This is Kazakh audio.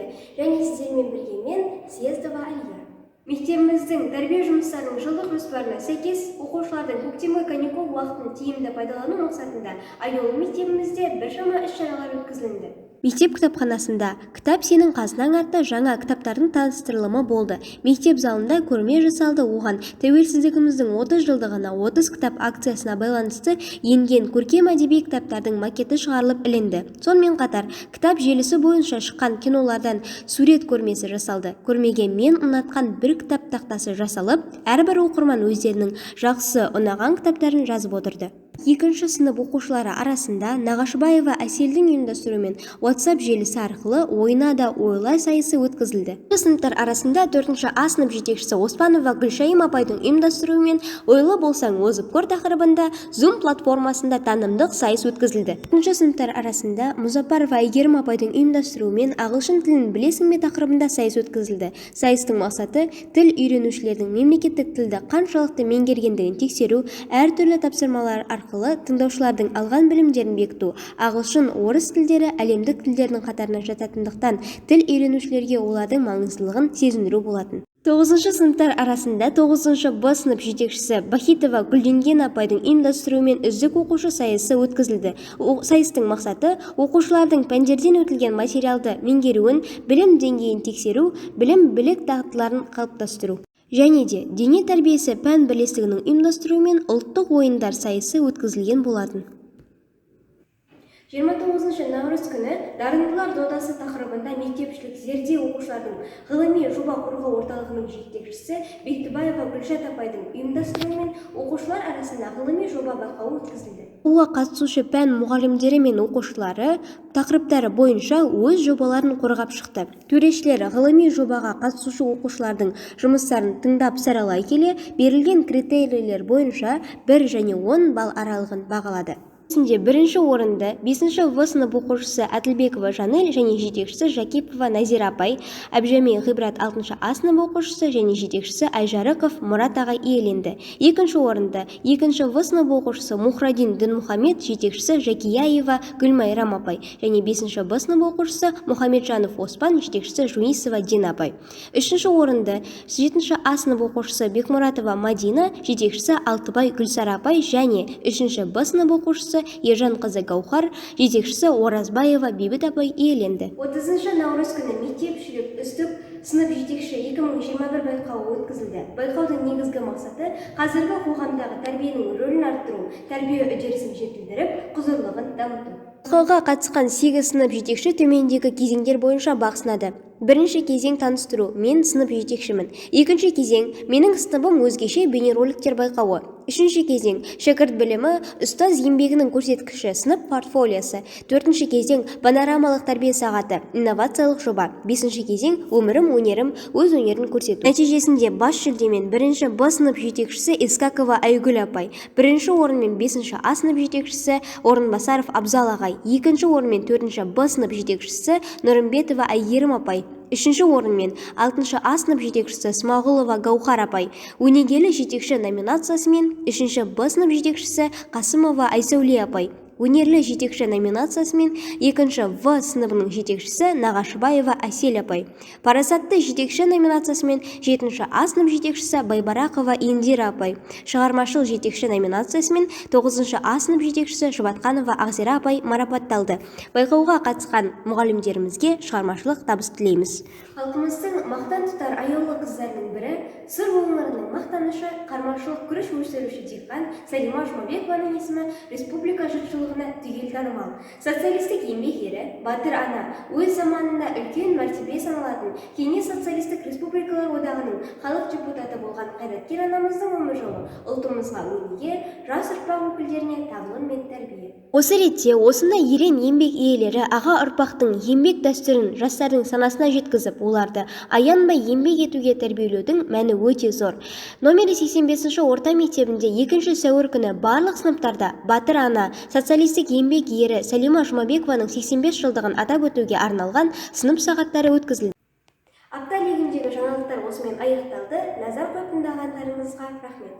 мұғалімдері және сіздермен бірге мен, Съездова Алия. Мектебіміздің тәрбие жұмыстарының жылдық жоспарына сәйкес, оқушылардың көктемгі каникул уақытын тиімді пайдалану мақсатында аяулы мектебімізде біршама іс-шаралар өткізілді. Мектеп кітапханасында «Кітап сенің қазынаң» атты жаңа кітаптардың таныстырылымы болды. Мектеп залында көрме жасалды. Оған тәуелсіздігіміздің 30 жылдығына 30 кітап акциясына байланысты енген көркем әдеби кітаптардың макеті шығарылып ілінді. Сонымен қатар кітап желісі бойынша шыққан кинолардан сурет көрмесі жасалды. Көрмеге «Мен ұнатқан бір кітап» тақтасы жасалып, әрбір оқырман өздерінің жақсы ұнаған кітаптарын жазып отырды. Екінші сынып оқушылары арасында Нағашыбаева Әселдің ұйымдастыруымен WhatsApp желісі арқылы «Ойна да ойла» сайысы өткізілді. Сыныптар арасында төртінші А сынып жетекшісі Оспанова Гүлшайым апайдың ұйымдастыруымен «Ойлы болсаң, озып көр» тақырыбында Zoom платформасында танымдық сайыс өткізілді. Төртінші сыныптар арасында Мұзаппарова Әйгерім апайдың ұйымдастыруымен «Ағылшын тілін білесің бе» тақырыбында сайыс өткізілді. Сайыстың мақсаты – тіл үйренушілердің мемлекеттік тілді қаншалықты меңгергендігін тексеру, әртүрлі тапсырмалар арқылы тыңдаушылардың алған білімдерін бекіту, ағылшын, орыс тілдері әлемдік тілдердің қатарына жататындықтан, тіл үйренушілерге олардың маңыздылығын сезіндіру болатын. Тоғызыншы сыныптар арасында тоғызыншы Б сынып жетекшісі Бахитова Гүлденген апайдың ұйымдастыруымен «Үздік оқушы» сайысы өткізілді. Сайыстың мақсаты – оқушылардың пәндерден өтілген материалды меңгеруін, білім деңгейін тексеру, білім, білік, дағдыларын қалыптастыру. Және де дене тәрбиесі пән бірлестігінің ұйымдастыруымен ұлттық ойындар сайысы өткізілген болатын. 29 наурыз күні «Дарындылар додасы» тақырыбында мектепішілік «Зерде» оқушылардың ғылыми жоба қорғау орталығының жетекшісі Бектібаева Гүлшат апайдың ұйымдастыруымен оқушылар арасында ғылыми жоба байқауы өткізілді. Байқауға қатысушы пән мұғалімдері мен оқушылары тақырыптары бойынша өз жобаларын қорғап шықты. Төрешілер ғылыми жобаға қатысушы оқушылардың жұмыстарын тыңдап, саралай келе, берілген критерийлер бойынша 1 және 10 балл аралығын бағалады. Нәтижесінде бірінші орынды бесінші В сынып оқушысы Әділбекова Жанель және жетекшісі Жакипова Назира апай, Әбжәмей Ғибрат алтыншы А сынып оқушысы және жетекшісі Айжарықов Мұрат ағай иеленді. Екінші орынды екінші В сынып оқушысы Мухрадин Дінмұхамед, жетекшісі Жакияева Гүлмайрам апай және бесінші Б сынып оқушысы Мұхамеджанов Оспан, жетекшісі Жунисова Дина апай. Үшінші орынды жетінші А сынып оқушысы Бекмұратова Мадина, жетекшісі Алтыбай Гүлсара апай және үшінші Б сынып оқушысы Ержанқызы Гаухар, жетекшісі Оразбаева Бейбіт апай иеленді. 30 наурыз күні мектепішілік «Үздік сынып жетекші 2021» байқауы өткізілді. Байқаудың негізгі мақсаты – қазіргі қоғамдағы тәрбиенің рөлін арттыру, тәрбие үдерісін жетілдіріп, құзырлығын дамыту. Байқауға қатысқан сегіз сынып жетекші төмендегі кезеңдер бойынша бақ сынады. Бірінші кезең – таныстыру, «Мен сынып жетекшімін». Екінші кезең – «Менің сыныбым өзгеше» бейнероликтер байқауы. Үшінші кезең – шәкірт білімі, ұстаз еңбегінің көрсеткіші, сынып портфолиосы. Төртінші кезең – панорамалық тәрбие сағаты, инновациялық жоба. Бесінші кезең – өмірім, өнерім, өз өнерін көрсету. Нәтижесінде бас жүлдемен бірінші Б сынып жетекшісі Искакова Айгүл апай, бірінші орынмен бесінші А сынып жетекшісі Орынбасаров Абзал ағай, екінші орынмен төртінші Б сынып жетекшісі Нұрымбетова Әйгерім апай, үшінші орынмен алтыншы А сынып жетекшісі Смағұлова Гаухар апай, өнегелі жетекші номинациясымен үшінші Б сынып жетекшісі Қасымова Айсәуле апай, өнерлі жетекші номинациясымен екінші В сыныбының жетекшісі Нағашыбаева Әсел апай, парасатты жетекші номинациясымен жетінші А сынып жетекшісі Байбарақова Индира апай, шығармашыл жетекші номинациясымен тоғызыншы А сынып жетекшісі Жұбатқанова Ақзира апай марапатталды. Байқауға қатысқан мұғалімдерімізге шығармашылық табыс тілейміз. Халқымыздың мақтан тұтар аяулы қыздарының бірі, Сыр өңірінің мақтанышы, қармақшылық күріш өсіруші диқан Салима Жұмабекованың есімі республика жұртшылығына түгел танымал. Социалистік Еңбек Ері, батыр ана өз заманында үлкен мәртебе саналатын Кеңес Социалистік Республикалар Одағының халық депутаты болған қайраткер анамыздың өмір жолы ұлтымызға өнеге, жас ұрпақ өкілдеріне тағлым мен тәрбие. Осы ретте осындай ерен еңбек иелері аға ұрпақтың еңбек дәстүрін жастардың санасына жеткізіп, оларды аянбай еңбек етуге тәрбиелеудің мәні өте зор. Номері 85 орта мектебінде 2 сәуір күні барлық сыныптарда батыр ана, Социалистік Еңбек Ері Сәлима Жұмабекованың 85 жылдығын атап өтуге арналған сынып сағаттары өткізілді. Апта легіндегі жаңалықтар осымен аяқталды. Назар қойып тыңдағандарыңызға рахмет.